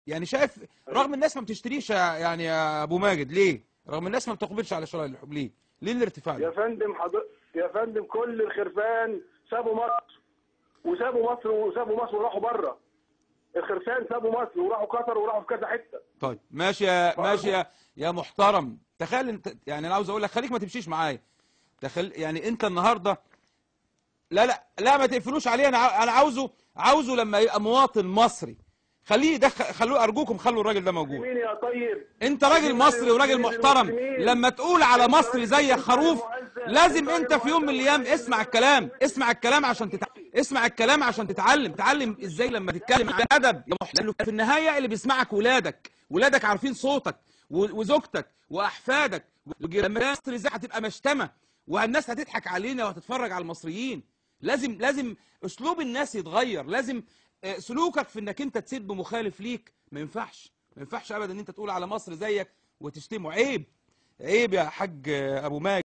يعني شايف رغم الناس ما بتشتريش يعني يا ابو ماجد، ليه؟ رغم الناس ما بتقبلش على شراء اللحوم، ليه؟ ليه الارتفاع ده؟ يا فندم يا فندم كل الخرفان سابوا مصر، وسابوا مصر وسابوا مصر وراحوا بره. الخرفان سابوا مصر وراحوا قطر وراحوا في كذا حتة. طيب ماشي يا ماشي يا محترم. تخيل انت، يعني انا عاوز اقول لك خليك ما تمشيش معايا. تخيل يعني انت النهارده، لا لا لا ما تقفلوش عليه، انا عاوزه لما يبقى مواطن مصري خليه يدخل، خلوه ارجوكم خلوا الراجل ده موجود. مين يا طيب؟ انت راجل مصري وراجل محترم، لما تقول على مصري زي خروف لازم انت في يوم من الايام اسمع الكلام، اسمع الكلام عشان اسمع الكلام عشان تتعلم، تتعلم ازاي لما تتكلم بادب يا محترم. في النهاية اللي بيسمعك ولادك، ولادك عارفين صوتك وزوجتك واحفادك. لما مصري زي هتبقى مشتمه والناس هتضحك علينا وهتتفرج على المصريين. لازم اسلوب الناس يتغير، لازم سلوكك في انك انت تسب مخالف ليك ما ينفعش، ما ينفعش ابدا ان انت تقول على مصر زيك وتشتمه. عيب، عيب يا حاج ابو ماجد.